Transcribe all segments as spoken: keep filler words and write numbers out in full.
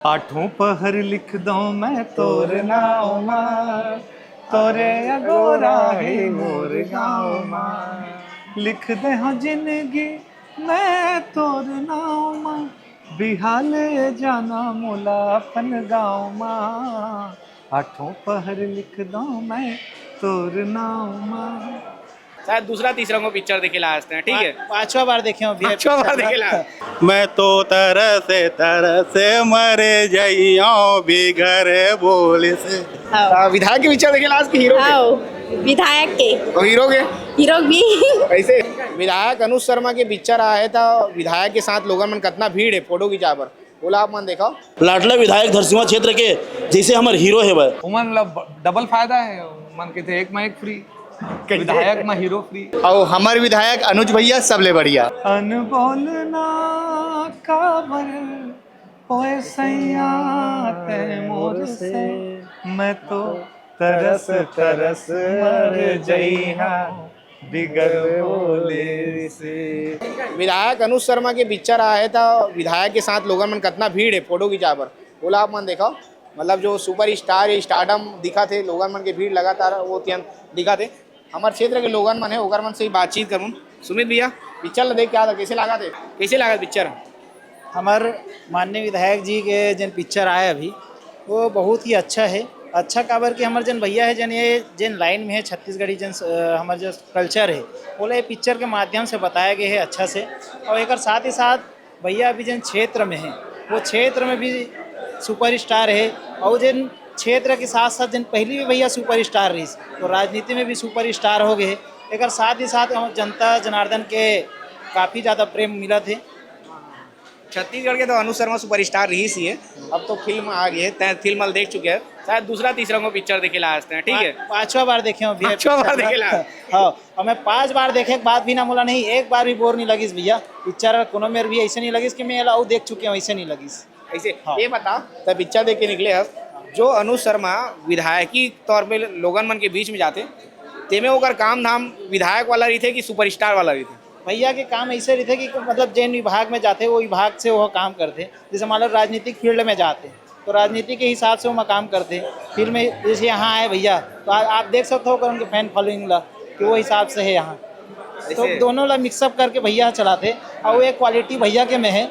आठों पहर लिख दो मैं तोर नाव मा, तोरे अगोरा हे मोर गाँव मा। लिख दे हो जिंदगी मैं तोर नाव मा, बिहाले जाना मोला अपन गाँव मा। आठों पहर लिख दो मैं तोर नाव मा। शायद दूसरा तीसरा को पिक्चर देखे ला आज तक, ठीक है? पांचवा बार देखे हूँ अभी। पांचवा बार देखे ला। मैं तो तरस तरस मर जइयो बिगर बोले से। हाँ। आ, विधायक के पिक्चर देखे ला आज के हीरो के? हाँ, विधायक के। और हीरो के? हीरो भी। कैसे? विधायक अनुज शर्मा के पिक्चर आए था, विधायक के साथ लोगन मन कितना भीड़ है फोटो खिंचाए बर। ओला आप मन देखो। लाडला विधायक धरसीवा क्षेत्र के जैसे हमर हीरो हे भाई। उमन ला ब-, डबल फायदा है, मन के थे एक मा एक फ्री, कैसे? विधायक मा हीरो फ्री। और हमर विधायक अनुज भैया सबले बढ़िया। अनबोल ना काबर ओए सैया तै मोर से, मैं तो तरस तरस मर जइहा बिगर बोले से। विधायक अनुज शर्मा के पिक्चर आए था, विधायक के साथ लोगन मन कितना भीड़ है फोटो खिंचाए बर, ओला आप मन देखो। मतलब जो सुपर स्टार या स्टारडम दिखा थे, लोगन मन के भीड़ लगातार वो तियन दिखा थे। हमारे क्षेत्र के लोगन मन है, ओकर मन से ही बातचीत करूँ। सुमित भैया, पिक्चर ला देख के आया था, कैसे लगा थे? कैसे लगा पिक्चर? हमार माननीय विधायक जी के जन पिक्चर आए अभी, वो बहुत ही अच्छा है। अच्छा काबर कि हमारे जन भैया है, जन ये जन लाइन में है, छत्तीसगढ़ी जन, अ, हमारे जो कल्चर है, बोले ये पिक्चर के माध्यम से बताया गया है अच्छा से। और एक साथ ही साथ भैया अभी जन क्षेत्र में है, वो क्षेत्र में भी सुपरस्टार है, और जन क्षेत्र के साथ साथ जन पहली भी भैया सुपरस्टार रहिस, तो राजनीति में भी सुपरस्टार हो गए। एक साथ ही साथ हम जनता जनार्दन के काफ़ी ज़्यादा प्रेम मिलत है। छत्तीसगढ़ के तो अनुज शर्मा सुपरस्टार रहिस ही है, अब तो फिल्म आ गई है, तै फिल्म वाले देख चुके हैं, शायद दूसरा तीसरा को पिक्चर देखे ला आज तक, ठीक है? पा-, पांचवा बार देखे हूँ अभी। पांचवा बार देखे ला। हाँ, और मैं पांच बार देखे के बाद भी ना बोला नहीं, एक बार भी बोर नहीं लगिस भैया। पिक्चर कोनो मेर भी ऐसे नहीं लगिस कि मैं एला अउ देख चुके हूँ, ऐसे नहीं लगिस। ऐसे हाँ। ये बता, तब पिक्चर देख के निकले हस, जो अनुज शर्मा विधायकी तौर पे लोगन मन के बीच में जाते, तेमे ओकर काम धाम विधायक वाला रहिथे कि सुपरस्टार वाला रहिथे? भैया के काम ऐसे रहिथे कि मतलब जेन विभाग में जाते, वो विभाग से वो काम करते। जैसे मान लो राजनीतिक फील्ड में जाते, तो राजनीति के हिसाब से वो काम करते। फिल्म में जैसे यहाँ आए भैया, तो आ-, आप देख सकते हो ओकर उनके फैन फॉलोइंग ला कि वो हिसाब से है यहाँ। तो ऐसे दोनों ला मिक्सअप करके भैया चलाते, और वो एक क्वालिटी भैया के में है,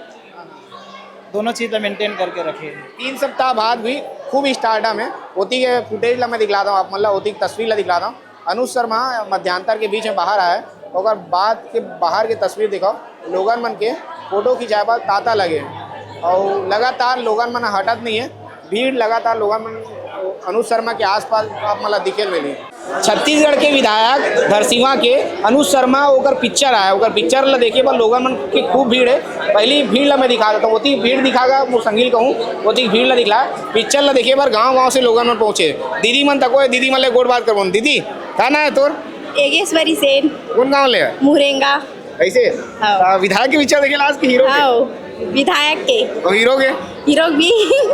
दोनों चीज ला मेंटेन करके रखे हैं। तीन सप्ताह बाद भी खूब स्टारडम है। ओती के फुटेज ला मैं दिखलाता हूँ आप मन ला, ओती के तस्वीर ला दिखलाता हूँ। अनुज शर्मा मध्यांतर के बीच में बाहर आए, ओकर बाद के बाहर के तस्वीर देखो, लोगन मन के फोटो खिंचाए बर तांता लगे, और लगातार लोगन मन हटत नहीं है। भीड़ लगातार लोगन मन अनुज शर्मा के आसपास आप मन ला दिखे मिली। छत्तीसगढ़ के विधायक धरसीवा के अनुज शर्मा, ओकर पिक्चर आए, ओकर पिक्चर ला देखे बर लोगन मन के खूब भीड़ है। पहली भीड़ ला मैं दिखा देता हूँ, ओती भीड़ दिखागा, वो संगील कहूँ, ओती भीड़ ला दिखला। पिक्चर ला देखे बर गांव गांव से लोगन मन पहुंचे। दीदी मन तको है, दीदी मन ले गोठ बात करबो। दीदी, का नाम है तोर? एगेश्वरी सेन। कौन गांव ले है? मुरेंगा। ऐसे? हाँ। आ, विधायक के पिक्चर देखे ला आज के हीरो के? हाँ, विधायक के। और हीरो के? हीरो भी।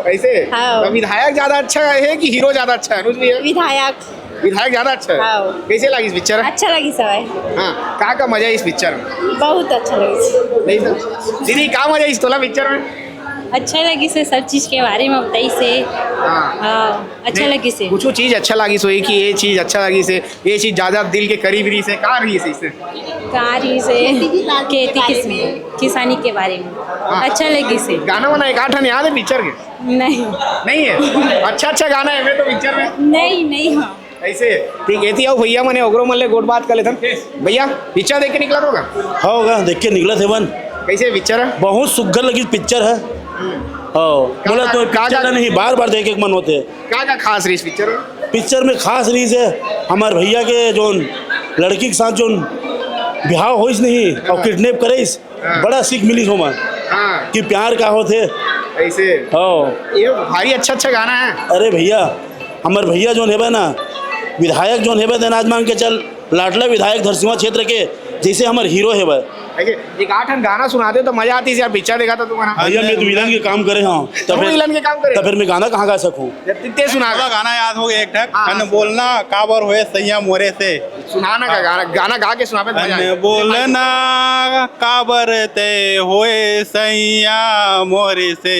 ऐसे? हाँ। तो विधायक ज्यादा अच्छा है कि हीरो ज्यादा अच्छा है, अनुज भैया? विधायक। विधायक ज्यादा अच्छा है? हाँ। कैसे लगी इस पिक्चर? अच्छा लगी सब है। हाँ, का का मजा है इस पिक्चर में? बहुत अच्छा लगी। नहीं सर। दीदी, का मजा है इस तोला पिक्चर में? अच्छा लगी से, सब चीज के बारे में बताई से। हाँ। हाँ, अच्छा नहीं, लगी से। कुछ चीज अच्छा लगी सोई कि ये चीज अच्छा लगी से, ये चीज ज्यादा दिल के करीब रही से, का रही से इससे? का रही से खेती किस-, किसानी के बारे में। हाँ। अच्छा लगी से। गाना वाना एक आठ ठन याद है पिक्चर के? नहीं। नहीं है? अच्छा अच्छा गाना है मैं तो पिक्चर में। नहीं, नहीं, हाँ। ऐसे? ठीक है, थी आओ भैया मने ओकरो मन ले गोठ बात कर लेथन। भैया, पिक्चर देख के निकला होगा? हाँ होगा, देख के निकला थे मन। कैसे पिक्चर है? बहुत सुग्घर लगी पिक्चर है। हाँ, का-, बोला का-, तो का-, पिक्चर का-, नहीं, बार बार देखे के मन होते। का का खास रही इस पिक्चर में? पिक्चर में खास रही से हमारे भैया के जो लड़की के साथ जो बिहाव होइस नहीं और हाँ। किडनैप करेस, हाँ। बड़ा सीख मिली होमा हाँ। कि प्यार का होते। ऐसे? हाँ। ये भारी अच्छा अच्छा गाना है। अरे भैया, हमर भैया जोन हेबे ना, विधायक जोन हेबे, तेन आज मान के चल, लाडला विधायक धरसीवा क्षेत्र के, जैसे हमर हीरो हेबे। ऐसे एक आठ ठन गाना सुना दे तो मजा आती यार, पिक्चर देखा था तुम्हारा। भैया, मैं तो विलन के काम करे हूँ, तो तू फिर, विलन के काम करे? तो फिर मैं गाना कहाँ गा सकूँ? जब ते सुना। थोड़ा गाना याद हो गया एक ठक, हाँ। अनबोलना काबर होए सैया मोरे से। सुनाना का गाना, गाना गा के सुनाबे तो मजा आए। अनबोलना काबर ते होए सैया मोरे से,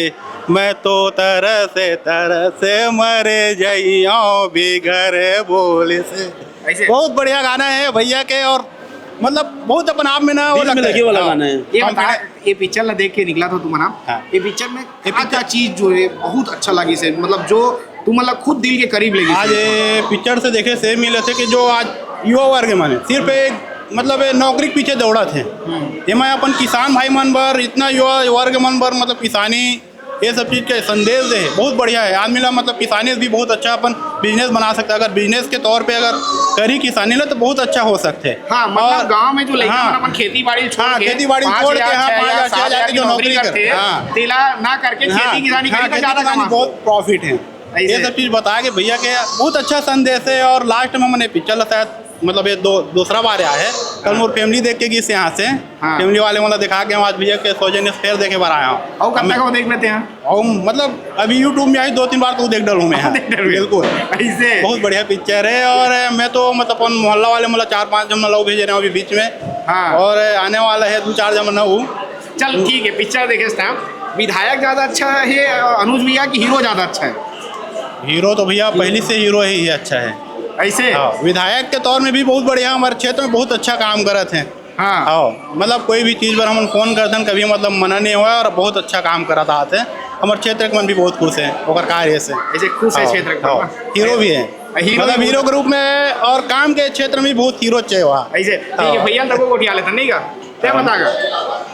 मैं तो तरस तरस मरे जइयो बिगर बोले से। ऐसे? बहुत बढ़िया गाना है भैया के, और मतलब बहुत अपन आप में ना वो बीच में लगता लगे वाला हाँ। गाना है। ये हम बता, फिर- ये पिक्चर ला देख के निकला था तुम्हारा? हाँ। ये पिक्चर में ये क्या पिक्चर- क्या चीज जो है बहुत अच्छा लगी से, मतलब जो तुम मतलब खुद दिल के करीब लगी आज से? ये पिक्चर से देखे से मिले थे कि जो आज युवा वर्ग मन सिर्फ एक मतलब ये नौकरी के पीछे दौड़त हे। एमा अपन किसान भाई मन बर, इतना युवा वर्ग मन बर मतलब किसानी ये सब चीज के संदेश दे हे, बहुत बढ़िया है। आदमी ला मतलब किसानी से भी बहुत अच्छा अपन बिजनेस बना सकता है। अगर बिजनेस के तौर पे अगर करी किसानी ला तो बहुत अच्छा हो सकते है। हाँ, मतलब और- गांव में जो लइका हाँ। मन अपन खेती बाड़ी छोड़ हाँ, के खेती बाड़ी पाँच छोड़ के, हजार, हाँ, छह पाँच हजार, हजार, सात छह हजार हजार की की जो नौकरी नौकरी करते करते हैं, हाँ। तेला ना करके हाँ, खेती किसानी हाँ, करके खेती ज्यादा किसानी कमा बहुत प्रॉफिट है। ऐसे। ये सब चीज बता के भैया के बहुत अच्छा संदेश है। और लास्ट में मैंने पिक्चर ला शायद मतलब ये दो दूसरा बार आया है। कल मोर फैमिली देख के गिस यहाँ से, हाँ। फैमिली वाले मतलब दिखा के हम आज भैया के सौजन्य फेर देखे बार आया हूँ। और कब तक वो देख लेते हैं? और मतलब अभी यूट्यूब में आई दो तीन बार तो देख डालू मैं यहाँ। देख डालू। बिल्कुल। ऐसे? बहुत बढ़िया पिक्चर है। और मैं तो मतलब अपन मोहल्ला वाले मतलब चार पांच जन मतलब भेज रहे हूँ अभी बीच में। हाँ। और आने वाला है दो चार जन ना हूँ। चल ठीक है, पिक्चर देखे इस टाइम विधायक ज्यादा अच्छा है अनुज भैया की हीरो ज्यादा अच्छा है? हीरो तो भैया पहले से हीरो ही अच्छा है। ऐसे? हाँ, विधायक के तौर में भी बहुत बढ़िया, हमारे क्षेत्र में बहुत अच्छा काम करत हैं। हाँ। हाँ, मतलब कोई भी चीज पर हम फोन करते हैं, कभी मतलब मना नहीं हुआ और बहुत अच्छा काम करत आते हैं। हमारे क्षेत्र के मन भी बहुत खुश है ओकर कार्य से। ऐसे खुश है हाँ, क्षेत्र के हाँ, मन। हीरो भी है। हीरो मतलब भी हीरो के रूप में और काम के क्षेत्र में भी बहुत हीरो चाहिए हुआ। ऐसे ठीक है हाँ। भैया, तब गोठिया लेता नहीं का? क्या बतागा?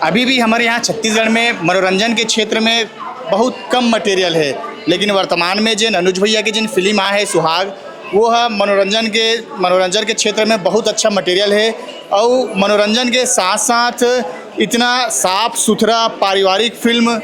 अभी भी हमारे यहाँ छत्तीसगढ़ में मनोरंजन के क्षेत्र में बहुत कम मटेरियल है, लेकिन वर्तमान में जिन अनुज भैया की जिन फिल्म आ है सुहाग, वो है मनोरंजन के मनोरंजन के क्षेत्र में बहुत अच्छा मटेरियल है। और मनोरंजन के साथ साथ इतना साफ सुथरा पारिवारिक फिल्म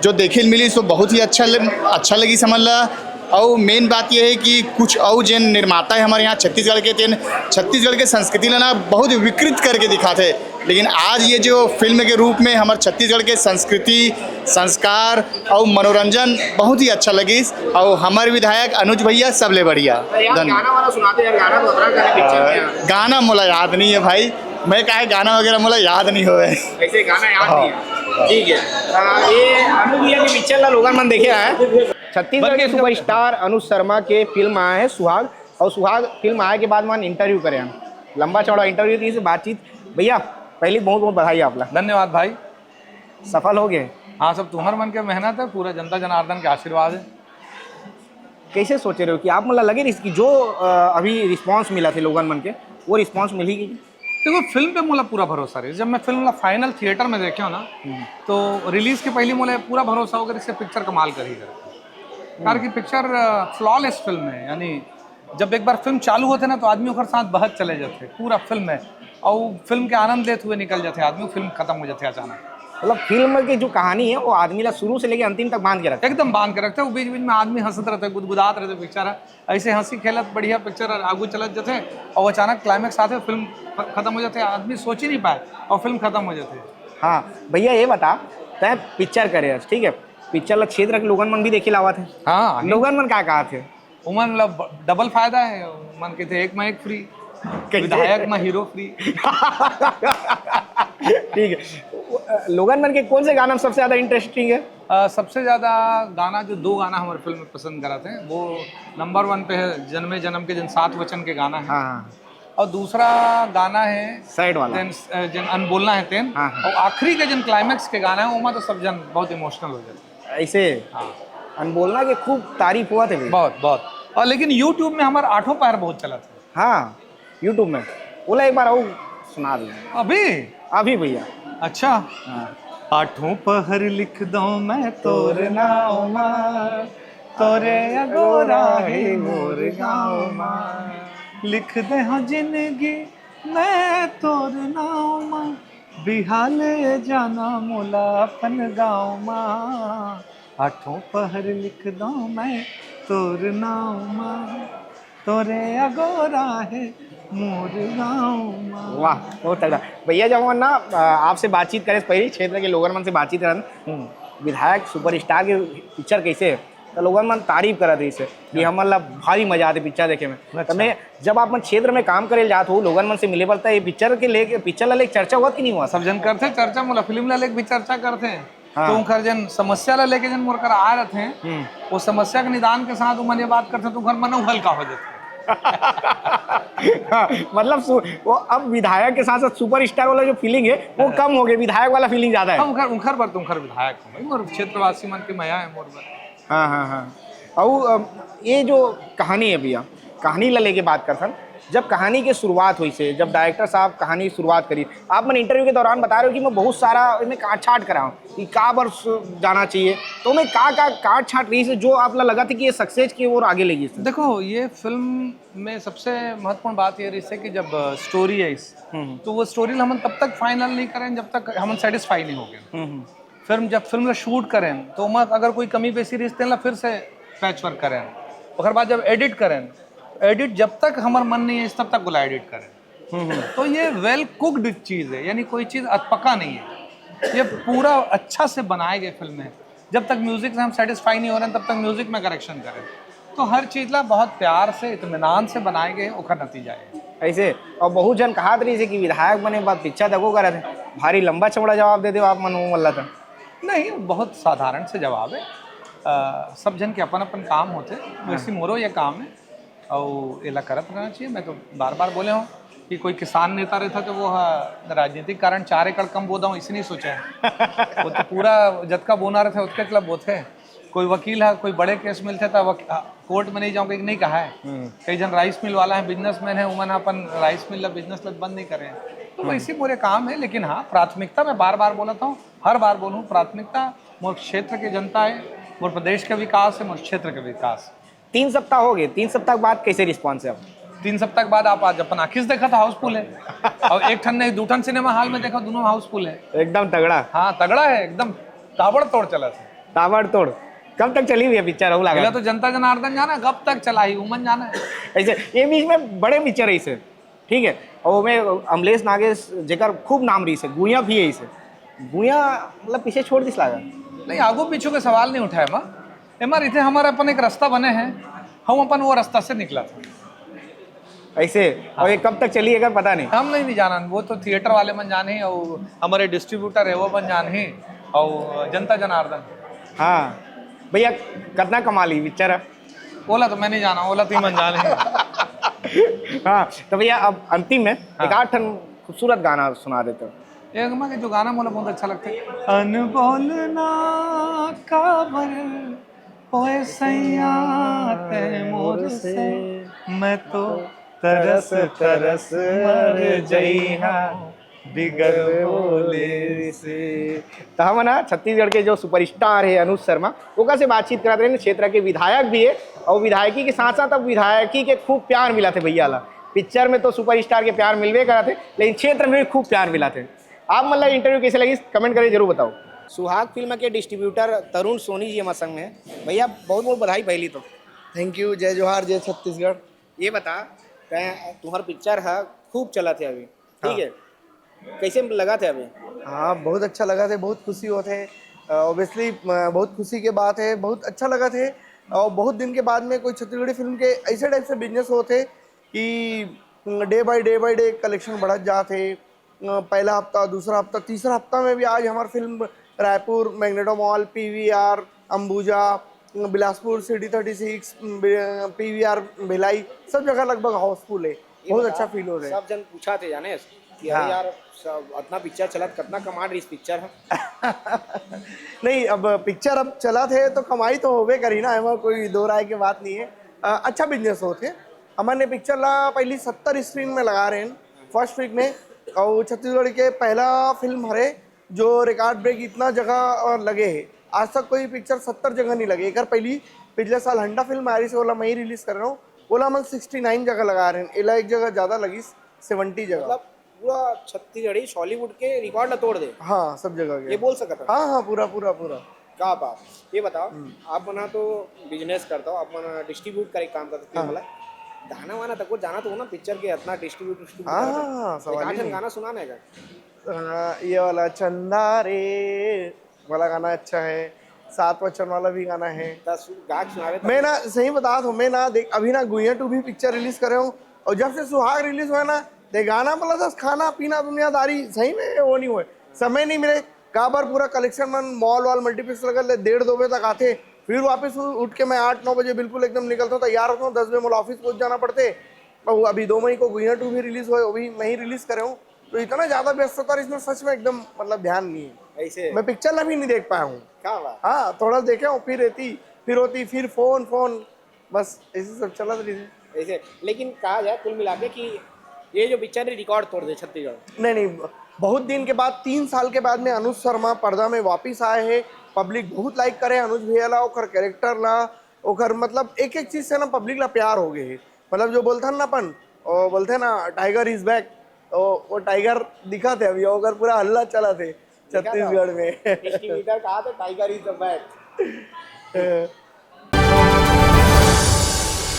जो देखे ल मिली, सो बहुत ही अच्छा ल- अच्छा लगी समझ ला। और मेन बात यह है कि कुछ और जिन निर्माता है हमारे यहाँ छत्तीसगढ़ के, तेन छत्तीसगढ़ के संस्कृति ला ना बहुत विकृत करके दिखाते, लेकिन आज ये जो फिल्म के रूप में हमारे छत्तीसगढ़ के संस्कृति, संस्कार और मनोरंजन बहुत ही अच्छा लगिस। और हमारे विधायक अनुज भैया सबले बढ़िया। यार धन्यवाद। गाना वाला सुनाते यार, गाना तो अदरा गाने पिक्चर में है। गाना मोला याद नहीं है भाई, मैं काहे गाना वगैरह मोला याद नहीं होवे। ऐसे गाना याद नहीं है। ठीक है। आ, ये अनु भैया के पिक्चर ला लोगन मन देखे है। छत्तीसगढ़ के सुपरस्टार अनुज शर्मा के फिल्म आया है सुहाग, और सुहाग फिल्म आए के बाद मन इंटरव्यू करे हैं, लंबा चौड़ा इंटरव्यू की बातचीत। भैया, पहली बहुत बहुत बधाई आप ला। धन्यवाद भाई। सफल हो गए? हाँ, सब तुम्हार मन के मेहनत है, पूरा जनता जनार्दन के आशीर्वाद है। कैसे सोचे रहे हो कि आप मतलब लगे रही कि जो अ, अभी रिस्पांस मिला थे लोगन मन के, वो रिस्पांस मिली कि? देखो, फिल्म पे मोला पूरा भरोसा रही। जब मैं फिल्म ला फाइनल थिएटर में देखे हो ना, तो रिलीज के पहले मोला पूरा भरोसा होकर इससे पिक्चर कमाल कर ही कर, कारण कि पिक्चर फ्लॉलेस फिल्म है। यानी जब एक बार फिल्म चालू होते ना, तो आदमी ओकर साथ बहत चले जाते पूरा फिल्म में, और वो फिल्म के आनंद लेते हुए निकल जाते आदमी, फिल्म खत्म हो जाते अचानक। मतलब फिल्म की जो कहानी है वो आदमी ला शुरू से लेके अंतिम तक बांध के रखता है। एकदम बांध के रखते हैं। वो बीच बीच में आदमी हंसत रहता है, गुदगुदात रहते पिक्चर है, ऐसे हंसी खेलत बढ़िया पिक्चर आगू चलत जाते, और अचानक क्लाइमैक्स आते, फिल्म ख- खत्म हो जाते, आदमी सोच ही नहीं पाए और फिल्म खत्म हो जाती है। हाँ भैया, ये बता, तय पिक्चर करे हस, ठीक है, पिक्चर ला क्षेत्र के लोगन मन भी देखे लावा थे। हाँ, लोगन मन का कहा थे? उमन ला ब- डबल फायदा है, मन के थे एक में एक फ्री, विधायक में हीरो फ्री। ठीक है, लोगन मन के कौन से गाना में सबसे ज्यादा इंटरेस्टिंग है? अ, सबसे ज्यादा गाना, जो दो गाना हमारे फिल्म में पसंद कराते हैं, वो नंबर वन पे है जन्मे जन्म के जन सात वचन के गाना है। हाँ। और दूसरा गाना है सैड वाला। तेन, अ, जन अनबोलना है तेन। हाँ, हाँ। और आखिरी का जन क्लाइमैक्स के गाना है, ओमा तो सब जन बहुत इमोशनल हो जाते हैं। ऐसे हाँ। अनबोलना के खूब तारीफ हुआ थे भैया। बहुत, बहुत। और लेकिन यूट्यूब में हमारा आठों पहर बहुत चला था। हाँ, यूट्यूब में। बोला एक बार और सुना दो। अभी? अभी भैया। अच्छा। हाँ। आठों पहर लिख दो मैं तोर नाव मा, तोरे अगोरा है मोर गाँव मा। लिख दे हाँ जिंदगी मैं तोर नाव मा, बिहाले जाना मोला अपन गाँव मा। आठों पहर लिख दो मैं तोर नाव मा, तोरे अगोरा है मोर गाँव मा। वाह, बहुत तगड़ा। भैया, जब हम ना अ, आपसे बातचीत करे पहले क्षेत्र के लोगन मन से बातचीत करन, विधायक सुपरस्टार के पिक्चर कैसे है, तो लोगन मन तारीफ करत रहिस हे कि हमन ला भारी मजा आते पिक्चर देखे में। अच्छा। तमे जब आप मन क्षेत्र में काम करे जात हो, लोगन मन से मिले बर, त ये पिक्चर के लेके, पिक्चर ला लेके चर्चा हुआ कि नहीं हुआ? सब जन करते चर्चा, मोला फिल्म ला लेके भी चर्चा करते हैं। हाँ। तो उनकर जन समस्या ला लेके जन मोर कर आ रहे थे, हम्म। वो समस्या के निदान के साथ उमन ये बात करते तो उनकर मन हल्का हो जाते। हाँ, मतलब सु-, वो अब विधायक के साथ साथ सुपरस्टार वाला जो फीलिंग है, वो हाँ। कम हो गई, विधायक वाला फीलिंग ज्यादा है। हाँ, उनकर, उनकर बर तो उनकर विधायक हो भाई, मोर क्षेत्रवासी मन के मया है मोर बर। हाँ, हाँ, हाँ। और, अ, ये जो कहानी है भैया, कहानी ला लेके बात करथन, जब कहानी के शुरुआत हुई से, जब डायरेक्टर साहब कहानी शुरुआत करी, आप मन इंटरव्यू के दौरान बता रहे हो कि मैं बहुत सारा इनमें काट छाट करा हूँ कि का बर स-, जाना चाहिए, तो मैं का, का काट छाट रही से जो आप ला लगा था कि ये सक्सेस की ओर आगे लेगी से? देखो, ये फिल्म में सबसे महत्वपूर्ण बात ये रही से कि जब, अ, स्टोरी है इस, हम्म। तो वो स्टोरी ला हमन तब तक फाइनल नहीं करें जब तक हमन सेटिस्फाई नहीं हो गए। हम्म, हम्म। फिल्म, जब फिल्म ला शूट करें तो ओमा अगर कोई कमी बेसी रही तेन ला फिर से पैच वर्क करें, ओकर बाद जब एडिट करें, एडिट जब तक हमर मन नहीं है तब तक ओला एडिट करें। हम्म, हम्म। तो ये वेल कुक्ड चीज है, यानी कोई चीज अधपका नहीं है, ये पूरा अच्छा से बनाए गए फिल्म है। जब तक म्यूजिक से हम सेटिस्फाई नहीं हो रहे हैं तब तक म्यूजिक में करेक्शन करें। तो हर चीज ला बहुत प्यार से, इत्मीनान से बनाए गए, ओकर नतीजा है। ऐसे, और बहुत जन कहात रही से कि विधायक बने बाद पिक्चर तको करत है, भारी लंबा चौड़ा जवाब दे दे आप मन वो मल्ला था। नहीं, बहुत साधारण से जवाब है। अ, सब जन के अपन अपन काम होते, वैसे मोरो ये काम है, और एला करत रहना चाहिए। मैं तो बार बार बोले हूँ कि कोई किसान नेता रहता तो वो, हाँ, राजनीतिक कारण चार एकड़ कम बोदा हूँ, इसे नहीं सोचा है। वो तो पूरा जतका बोना रहता है, उतके क्लब बोते हैं। कोई वकील है, कोई बड़े केस मिलते तो वक-, कोर्ट में नहीं जाऊँगा, नहीं कहा है। हम्म। कई जन राइस मिल वाला है, बिजनेसमैन है, उमन अपन राइस मिल ला, बिजनेस ला बंद नहीं करे हैं। तो हम्म। वैसे मोरे काम है, लेकिन हाँ, प्राथमिकता मैं बार बार बोलता हूँ, हर बार बोलूँ, प्राथमिकता मोर क्षेत्र के जनता है, मोर प्रदेश का विकास है, मोर क्षेत्र का विकास। तीन सप्ताह हो गए, तीन सप्ताह के बाद कैसे रिस्पॉन्स है अब? तीन सप्ताह के बाद आप आज अपन आँखी से देखा था, हाउसफुल है। और एक ठन नहीं, दू ठन सिनेमा हॉल में देखा, दोनों हाउसफुल है। एकदम तगड़ा। हाँ, तगड़ा है एकदम, ताबड़तोड़ चला था। ताबड़तोड़। कब तक चली हुई है पिक्चर, अउ लागत? पहले तो जनता जनार्दन जाना, कब तक चला ही, उमन जाना है। ऐसे, ये बीच में बड़े पिक्चर है इसे, ठीक है, और ओमे अमलेश नागेश जेकर खूब नाम रही से, गुइया भी है इसे, गुइया मतलब पीछे छोड़ दिस लागत। नहीं, आगू पीछू के सवाल नहीं उठाए मा, एमा रहिथे हमर अपन एक रास्ता बने हैं, हम अपन वो रास्ता से निकला था। ऐसे, और ये कब तक चली, एकर पता नहीं। हम नहीं, नहीं जाना, वो तो थिएटर वाले मन जाने, और हमारे डिस्ट्रीब्यूटर है, वो मन जाने, और जनता जनार्दन। हाँ, भैया, कितना कमा ली पिक्चर है? ओला तो मैं नहीं जाना, ओला तो ही मन जाने। हाँ, तो भैया, अब अंतिम में हाँ। एक आध ठन खूबसूरत गाना सुना देते हो। एक मा के जो गाना मोला बहुत अच्छा लगता है, अनबोल ना काबर ओए सैया तै मोर से, मैं तो तरस तरस मर जइहा बिगर बोले से। तो हमन ह छत्तीसगढ़ के जो सुपरस्टार है अनुज शर्मा, ओकर से बातचीत करत रहे, क्षेत्र के विधायक भी है, और विधायकी के साथ साथ अब विधायकी के खूब प्यार मिला थे भैया ला। पिक्चर में तो सुपरस्टार के प्यार मिलबे करत है, लेकिन क्षेत्र में भी खूब प्यार मिला थे। आप मन ला इंटरव्यू कैसे लगी, कमेंट करके जरूर बताओ। सुहाग फिल्म के डिस्ट्रीब्यूटर तरुण सोनी जी हमारे संग में है। भैया, बहुत बहुत बधाई पहली तो। Thank you. जय जोहार, जय छत्तीसगढ़। ये बता, तै, तुम्हार पिक्चर है, खूब चला थे अभी, ठीक हाँ। है, कैसे लगा थे अभी? हाँ, बहुत अच्छा लगा थे, बहुत खुशी होत है। ऑब्वियसली बहुत खुशी के बात है, बहुत अच्छा लगा थे। और बहुत दिन के बाद में कोई छत्तीसगढ़ी फिल्म के ऐसे टाइप से बिजनेस होत है कि day by day by day collection बढ़त जात है। अ, पहला हफ्ता, दूसरा हफ्ता, तीसरा हफ्ता में भी आज हमार film Raipur, magneto mall, PVR, Ambuja, Bilaspur, city thirty six, बे-, पीवीआर भिलाई, सब जगह लगभग हाउसफुल है। ये बहुत बता, अच्छा फील हो रहा है। सब जन पूछा थे, जाने कि अरे हाँ। यार, सब इतना पिक्चर चलत, कितना कमाल रही इस पिक्चर है। नहीं, अब पिक्चर अब चलत है तो कमाई तो होबे करी ना, एमा कोई दो राय के बात नहीं है। अ, अच्छा बिजनेस होत है। हमन ने पिक्चर ला पहली सत्तर स्क्रीन में लगा रहे हैं फर्स्ट वीक में, और छत्तीसगढ़ के पहला फिल्म हरे जो रिकॉर्ड ब्रेक इतना जगह, अ, लगे है। आज तक कोई पिक्चर सत्तर जगह नहीं लगे। एकर पहली पिछले साल हंडा फिल्म आ रही से, ओला मैं ही रिलीज कर रहा हूँ, ओला हमन सिक्सटी नाइन जगह लगा रहे हैं, एला एक जगह ज्यादा लगी, सेवेंटी जगह। मतलब पूरा छत्तीसगढ़ी हॉलीवुड के रिकॉर्ड ला तोड़ दे। हाँ, सब जगह के। ये बोल सकत है? हाँ, हाँ, पूरा, पूरा, पूरा। का बात। ये बताओ, हम्म। आप मन तो बिजनेस करता हो, आप मन डिस्ट्रीब्यूट करे काम करता हो, हाँ। बोला, गाना वाना तक को जाना तो हो ना, पिक्चर के इतना डिस्ट्रीब्यूट, डिस्ट्रीब्यूट हाँ, करता हो। हाँ, हाँ, सवाल एक ही आध नहीं। गाना सुनाना है क्या? अ, ये वाला चंदा रे वाला गाना अच्छा है, सात वचन वाला भी गाना है। तो सु-, गा के सुनावे तो। मैं ना, सही बता दूं, मैं ना, देख, अभी ना गुइया टू भी पिक्चर रिलीज करे हूँ, और जब से सुहाग रिलीज हुआ ना, देख, गाना मतलब बस खाना पीना दुनियादारी, सही में वो नहीं हुए, समय नहीं मिले। काबर पूरा कलेक्शन मन मॉल वॉल मल्टीप्लेक्स लगा ले डेढ़ दो बजे तक आथे, फिर वापस उ- उठ के मैं आठ नौ बजे बिल्कुल एकदम निकलता हूँ, तैयार होता हूँ, दस बजे मोला ऑफिस पहुंच जाना पड़थे। और अभी दो मई को गुइया टू भी रिलीज हुआ है, वो भी मैं ही रिलीज करे हूँ। तो इतना ज्यादा व्यस्तता इसमें सच में एकदम मतलब ध्यान नहीं है। ऐसे मैं पिक्चर ला भी नहीं देख पाया हूँ। क्या बात। हाँ, थोड़ा देखे हूँ, फिर रहती, फिर होती, फिर फोन फोन, बस ऐसे सब चलत रही। ऐसे लेकिन कहा जाए कुल मिला के कि ये जो पिक्चर है रिकॉर्ड तोड़ दे छत्तीसगढ़। नहीं नहीं, बहुत दिन के बाद, तीन साल के बाद में अनुज शर्मा पर्दा में वापस आए हैं। पब्लिक बहुत लाइक करे अनुज भैया ला, ओकर कैरेक्टर ला, ओकर मतलब एक एक चीज से ना पब्लिक ला प्यार हो गए है। मतलब जो बोलथन ना अपन, वो बोलथे ना, टाइगर इज बैक, तो वो टाइगर दिखा थे अभी, ओकर पूरा हल्ला चला थे छत्तीसगढ़ में। डिस्ट्रीब्यूटर कहा था टाइगर इज द बैक।